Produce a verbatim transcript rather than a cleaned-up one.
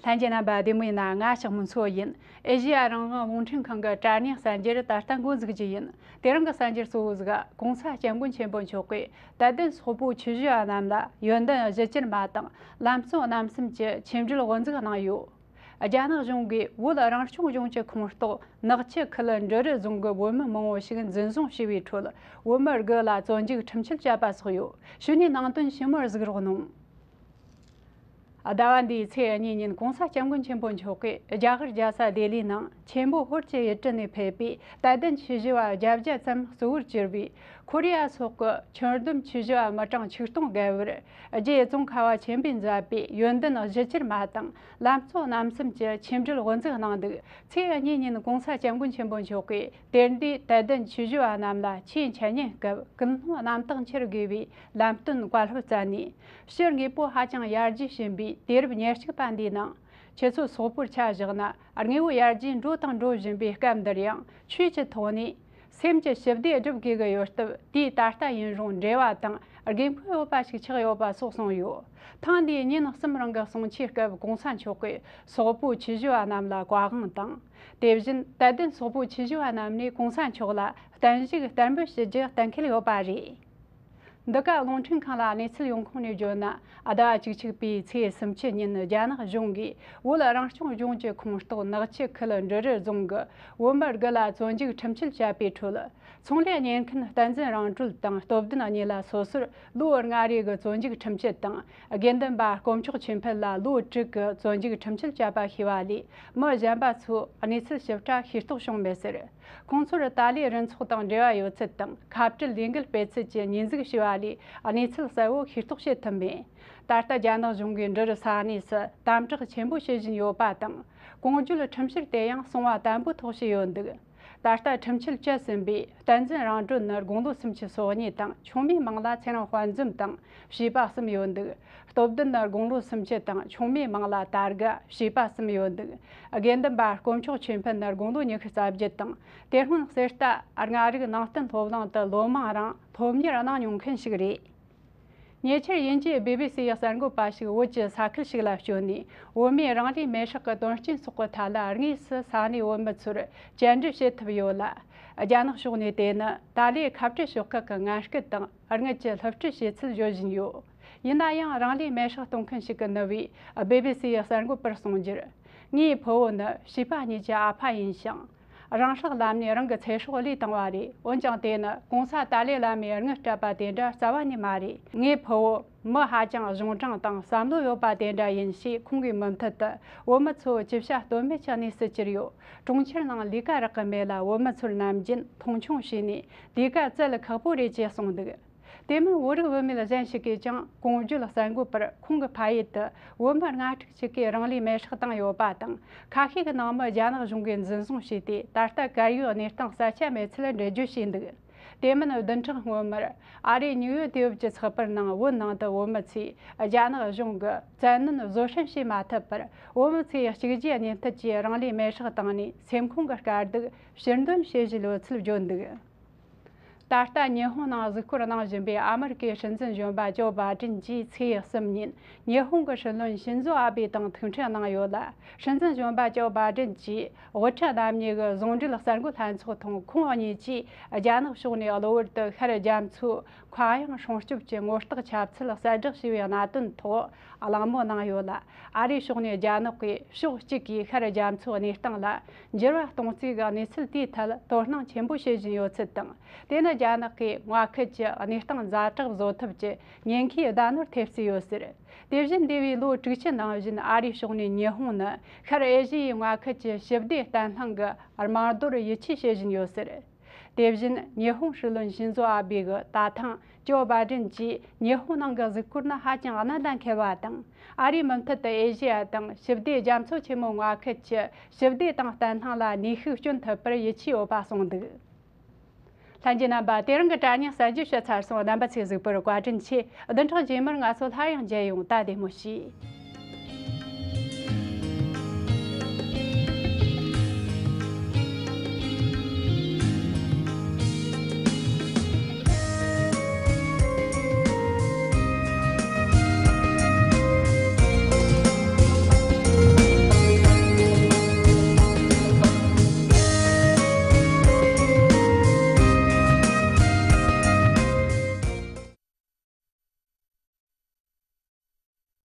ལྷན་རྒྱས་རྣམ་པ་བདེ་མོ་ཡིན་ན། ང་ཞག་མུན་འཚོ་ཡིན། ཨེ་ཤེ་ཡ་རང་དབང་རླུང་འཕྲིན་ཁང་གི་དྲ་བརྙན་གསར་འགྱུར་ད་ལྟ་འགོ་འཛུགས་རྒྱུ་ཡིན། དེ་རིང་གི་གསར་འགྱུར་གཙོ་བོ་ཟིག་གོང་ས་སྐྱབས་མགོན་ཆེན་པོ་མཆོག་གིས་དད་ལྡན་སོག་པོ་ཆོས་ཞུ་བ་རྣམས་ལ་ཡོན་ཏན་གཞི་གྱུར་མ་དང་ལམ་གཙོ་རྣམ་གསུམ་གྱི་ཆིངས་འགྲོལ་དབུ་འཛུགས་གནང་ཡོད། རྒྱ་ནག་གཞུང་གིས་བོད་རང་སྐྱོང་ལྗོངས་ཀྱི་ཁོངས་གཏོགས་ནག་ཆུ་ཁུལ་འབྲུ་རི་རྫོང་གི་བོད་མི་མང་བོ་ཞིག་འཛིན་བཟུང་བྱས་པའི་ཁྲོད། བོད་མི་དགུ་ལ་བཙོན་འཇུག་ཁྲིམས་ཆད་བཅད་པ་སོགས་ཡོད། གཞུག་ནས་ནང་དོན་ཞིབ་མོར་གཟིགས་རོགས་གནང་། ཟླ་བ་འདིའི་ཚེས་གཉིས་ཉིན་གོང་ས་སྐྱབས་མགོན་ཆེན་པོ་མཆོག་གིས་རྒྱ་གར་རྒྱལ་ས་ལྡི་ལིའི་ནང་ཆེན་པོ་ཧོར་གྱི་ཡུལ་གྲུ་ནས་ཕེབས་པའི་དད་ལྡན་ཆོས་ཞུ་བ་བརྒྱད་བརྒྱ་ཙམ་གཙོ་བོར་གྱུར་པའི་ཁོ་རེ་ཡ་སོག་གི་ཁྱོན་བསྡོམས་ཆོས་ཞུ་བ་མི་གྲངས་ཆིག་སྟོང་བརྒལ་བར་རྒྱའི་ཙོང་ཁ་བ་ཆེན་པོས་མཛད་པའི་ཡོན་ཏན་གཞི་གྱུར་མ་དང་ལམ་གཙོ་རྣམ་གསུམ་གྱི་ཆིངས་འགྲོལ་དབུ་འཛུགས་གནང་འདུག། ཚེས་གཉིས་ཉིན་གོང་ས་སྐྱབས་མགོན་ཆེན་པོ་མཆོག་གིས་དེར་འདུས་དད་ལྡན་ཆོས་ཞུ་བ་རྣམས་ལ་ཆེས་འཆད་ཉན་སྐབས་ཀུན་སློང་རྣམ་དག་འཁྱེར་དགོས་པའི་ལམ་སྟོན་བཀའ་སློབ་སྩལ་ནས། ཕྱི་དངོས་པོ་ཧ་ཅང་ཡར་རྒྱས་ཕྱིན་པའི་དུས་རབས་ཉེར་གཅིག་པ་འདིའི་ནང་ཁྱེད་ཚོ་སོག་པོར་ཆ་བཞག་ན། དངོས་པོ་ཡར་རྒྱས་འགྲོ་དང་འགྲོ་བཞིན་པའི་སྐབས་འདིར་ཡང་ཆོས་ཀྱི་ཐོག་ནས་སེམས་ཀྱི་ཞི་བདེ་སྒྲུབ་དགོས་ཀྱི་ཡོད་སྟབས། དུས་ད་ལྟ་ཡིན་རུང་འབྲེལ་བ་དང་དགོས་མཁོ་ཡོད་པ་ཞིག་ཆགས་ཡོད་པ་སོགས་གསུངས་ཡོད། ཐེངས་འདིའི་ཉིན་གསུམ་རིང་གི་གསུང་ཆོས་སྐབས་གོང་ས་མཆོག་གིས་སོག་པོའི་ཆོས་ཞུ་བ་རྣམས་ལ་བཀའ་དབང་དང་། དེ་བཞིན་དད་ལྡན་སོག་པོའི་ཆོས་ཞུ་བ་རྣམས་ནས་གོང་ས་མཆོག་ལ་བརྟན་བཞུགས་བསྟར་འབུལ་ཞུ་རྒྱུ་གཏན་འཁེལ་ཡོད་པ་རེད། འདི་ག་རླུང་འཕྲིན་ཁང་ལ་གནས་ཚུལ་ཡོང་ཁུངས་ནས་བརྗོད་ན། ཟླ་བ་བཅུ་གཅིག་པའི་ཚེས་སུམ་ཅུ་ཉིན་རྒྱ་ནག་གཞུང་གིས་བོད་རང་སྐྱོང་ལྗོངས་ཀྱི་ཁོངས་གཏོགས་ནག་ཆུ་ཁུལ་འབྲུ་རི་རྫོང་གི་བོད་མི་དགུ་ལ་བཙོན་འཇུག་ཁྲིམས་ཆད་བཅད་པའི་ཁྲོད། ཚོང་ལས་གཉེར་མཁན་བསྟན་འཛིན་རང་གྲོལ་དང་སྟོབས་ལྡན་གཉིས་ལ་སོ་སོར་ལོ་ལྔ་རེ་གི་བཙོན་འཇུག་ཁྲིམས་ཆད་དང་། དགེ་འདུན་པ་དཀོན་མཆོག་ཆོས་འཕེལ་ལ་ལོ་དྲུག་གི་བཙོན་འཇུག་ཁྲིམས་ཆད་བཅད་པ་ཤེས་པ་ལས། མི་གཞན་པ་ཚོ་གནས་ཚུལ་ཞིབ་ཕྲ་ཤེས་རྟོགས་བྱུང་མེད་ཟེར། ཁོང་ཚོར་ཏཱ་ལའི་རུ་ཚོགས་དང་འབྲེལ་བ་ཡོད་ཚུལ་དང་། ཁ་བྲལ་ལས་འགུལ་སྤེལ་ཚུལ་གྱི་ཉེས་འཛུགས་ཞུས་པ་ལས་གནས་ཚུལ་གསལ་བོ་ཤེས་རྟོགས་བྱེད་ཐུབ་མེད། ད་ལྟ་རྒྱ་ནག་གཞུང་གིས་འབྲུ་རི་ས་གནས་སུ་དམ་དྲག་ཆེན་པོ་བྱེད་བཞིན་ཡོད་པ་དང་། གོང་བརྗོད་ཁྲིམས་བཤེར་དེ་ཡང་གསང་བ་དམ་པོའི་ཐོག་བྱས་ཡོད་འདུག། ད་ལྟ་ཁྲིམས་ཆད་བཅད་ཟིན་པའི་བསྟན་འཛིན་རང་གྲོལ་ནི་དགུང་ལོ་སུམ་ཅུ་སོ་གཉིས་དང་། ཆུང་མའི་མིང་ལ་ཚེ་རིང་དཔལ་འཛོམས་དང་བྱིས་པ་གསུམ་ཡོད་འདུག། སྟོབས་ལྡན་ནི་དགུང་ལོ་སུམ་ཅུ་དང་། ཆུང་མའི་མིང་ལ་དར་དགའ། བྱིས་པ་གསུམ་ཡོད་འདུག། དགེ་འདུན་པ་དཀོན་མཆོག་ཆོས་འཕེལ་ནི་དགུང་ལོ་ཉི་ཤུ་རྩ་བརྒྱད་དང་། དེ་སྔོན་གསེར་རྟ་ལྔ་རིག་ནང་བསྟན་སློབ་གླིང་དུ་ལོ་མང་རིང་སློབ་གཉེར་གནང་མྱོང་མཁན་ཞིག་རེད། ཉེ་ཆར་དབྱིན་ཇིའི་བི་བི་སིའི་གསར་འགོད་པ་ཞིག་བོད་ཀྱི་ས་ཁུལ་ཞིག་ལ་བསྐྱོད་ནས། བོད་མིའི་རང་ལུས་མེར་སྲེག་གི་དོན་རྐྱེན་སོགས་ཀྱི་ཐད་ལ་དངོས་སུ་ས་གནས་བོད་མི་ཚོར་བཅར་འདྲི་བྱེད་ཐུབ་ཡོད་ལ། རྒྱ་ནག་ཕྱོགས་ནས་དེ་ནི་ཏཱ་ལའི་ཁ་བྲལ་ཕྱོགས་ཁག་གི་ངན་སྐུལ་དང་། དངུལ་གྱི་སློབ་ཁྲིད་བྱེད་ཚུལ་བརྗོད་བཞིན་ཡོད། ཡིན་ན་ཡང་། རང་ལུས་མེར་སྲེག་གཏོང་མཁན་ཞིག་གི་ནུ་བས་བི་བི་སིའི་གསར་འགོད་པར་གསུངས་རྒྱུར། ངའི་ཕུ་བོ་ནི་བྱིས་པ་གཉིས་ཀྱི་ཨ་ཕ་ཡིན་ཞིང་། རང་སྲོག་ལམ་ནས་རང་གི་ཚེ་སྲོག་བློས་བཏང་བ་རེད། འོན་ཀྱང་། དེ་ནི་གོང་ས་ཏཱ་ལའི་བླ་མས་དངུལ་སྤྲད་པ་དེ་འདྲ་རྩ་བ་ནས་མ་རེད། ངའི་ཕུ་བོ་མི་ཧ་ཅང་གཞུང་དྲང་དང་བསམ་བློ་ཡོད་པ་དེ་འདྲ་ཡིན་ཞེས། ཁོང་གིས་མུ་མཐུད་དུ་བོད་མི་ཚོ་ཅི་བྱ་གཏོལ་མེད་ཀྱི་གནས་སུ་གྱུར་ཡོད། གྲོང་ཁྱེར་ནང་ལས་ཀ་རག་གི་མེད་ལ། བོད་མི་ཚོར་ནམ་རྒྱུན་མཐོང་ཆུང་བྱས་ནས་ལས་ཀ་བཙལ་ཁག་པོ་རེད་ཅེས་གསུངས་འདུག། དེ་མིན། བོད་རིགས་བུད་མེད་གཞན་ཞིག་གིས་ཀྱང་གོང་བརྗོད་གསར་འགོད་པར། ཁོང་གི་ཕ་ཡུལ་དུ་བོད་མི་ལྔ་དྲུག་ཅིག་གིས་རང་ལུས་མེར་སྲེག་བཏང་ཡོད་པ་དང་། ཁ་ཤས་ཀྱི་ནང་མི་རྒྱ་ནག་གཞུང་གིས་འཛིན་བཟུང་བྱས་ཏེ། ད་ལྟ་གར་ཡོད་གནས་སྟངས་གསལ་ཆ་མེད་ཚུལ་འགྲེལ་བརྗོད་བྱས་འདུག། དེ་མིན། བདུན་ཕྲག་སྔོན་མར་ཨ་རིའི་ནིའུ་ཡོག་དུས་བབ་ཀྱི་ཚགས་པར་ནང་། བོད་ནང་དུ་བོད་མི་ཚོས་རྒྱ་ནག་གཞུང་གི་བཙན་གནོན་བཟོད་བསྲན་བྱེད་མ་ཐུབ་པར། བོད་མི་ཚོས་གཅིག་རྗེས་གཉིས་མཐུད་ཀྱིས་རང་ལུས་མེར་སྲེག་བཏང་ནས། སེམས་ཁོང་གི་དཀའ་སྡུག་ཕྱིར་འདོན་བྱེད་བཞིན་ཡོད་ཚུལ་བརྗོད་འདུག། ད་ལྟ་ཉི་ཧོང་ནང་གཟིགས་སྐོར་གནང་བཞིན་པའི་ཨ་མེ་རི་ཀའི་སྲིད་འཛིན་གཞོན་པ་ཇོ་བྷའི་ཏིན་གྱིས་ཚེས་གསུམ་ཉིན་ཉི་ཧོང་གི་སྲིད་བློན་ཤིན་ཛོ་ཨ་བྷེ་དང་ཐུག་འཕྲད་གནང་ཡོད་ལ། སྲིད་འཛིན་གཞོན་པ་ཇོ་བྷའི་ཏིན་གྱིས་དབུ་ཁྲིད་རྣམ་གཉིས་ཀྱི་ཟུང་འབྲེལ་གསར་འགོད་ལྷན་ཚོགས་ཐོག་ཁོང་གཉིས་ཀྱིས་རྒྱ་ནག་ཕྱོགས་ནས་གློ་བུར་དུ་ཤར་རྒྱ་མཚོའི་མཁའ་དབྱིངས་སྲུང་སྐྱོབ་ཀྱི་ངོ་རྟགས་ཁྱབ་ཚུལ་གསལ་བསྒྲགས་བྱས་པའི་གནད་དོན་ཐོག་གླེང་མོལ་གནང་ཡོད་ལ། ཨ་རིའི་ཕྱོགས་ནས་རྒྱ་ནག་གིས་ཕྱོགས་གཅིག་གིས་ཤར་རྒྱ་མཚོའི་གནས་སྟངས་ལ་འགྱུར་བ་གཏོང་རྩིས་ཀྱི་གནས་ཚུལ་དེའི་ཐད་དོ་སྣང་ཆེན་པོ་བྱེད་བཞིན་ཡོད་ཚུལ་དང་། དེ་ནི་རྒྱ་ནག་གིས་མངའ་ཁུལ་གྱི་གནས་སྟངས་ཛ་དྲག་བཟོ་ཐབས་ཀྱི་ཉེན་ཁའི་བརྡ་ནོར་ཐེབས་རྩིས་ཡོད་ཟེར། དེ་བཞིན་འདས་པའི་ལོ་དྲུག་ཅུ་ནང་བཞིན་ཨ་རིའི་ཕྱོགས་ནས་ཉི་ཧོང་ནི་ཤར་ཨེ་ཤི་ཡའི་མངའ་ཁུལ་གྱི་ཞི་བདེ་བརྟན་ལྷིང་གི་རྨང་རྡོར་ཡིད་ཆེས་བྱེད་བཞིན་ཡོད་ཟེར། དེ་བཞིན་ཉི་ཧོང་སྲིད་བློན་ཤིན་ཛོ་ཨ་བྷེ་གིས་ད་ཐེངས་ཇོ་བྷའི་ཏིན་གྱིས་ཉི་ཧོང་ནང་གི་གཟིགས་སྐོར་ནི་ཧ་ཅང་གནད་དང་འཁེལ་བ་དང་། ཨ་རིས་མུ་མཐུད་དུ་ཨེ་ཤེ་ཡ་དང་ཞི་བདེ་རྒྱ་མཚོ་ཆེན་མོའི་མངའ་ཁུལ་གྱི་ཞི་བདེ་དང་བརྟན་ལྷིང་ལ་ནུས་ཤུགས་བསྐྱོན་ཐུབ་པར་ཡིད་ཆེས་ཡོད་པ་གསུངས་འདུག། ལྷན་རྒྱས་རྣམ་པ། དེ་རིང་གི་དྲ་བརྙན་གསར་འགྱུར་བཤད་ཚར་སོང་། རྣམ་པ་ཚོས་གཟིགས་པར་བཀའ་དྲིན་ཆེ། བདུན་ཕྲག་རྗེས་མར་ང་ཚོ་སླར་ཡང་མཇལ་ཡོང་། ད་བདེ་མོ་བྱོས།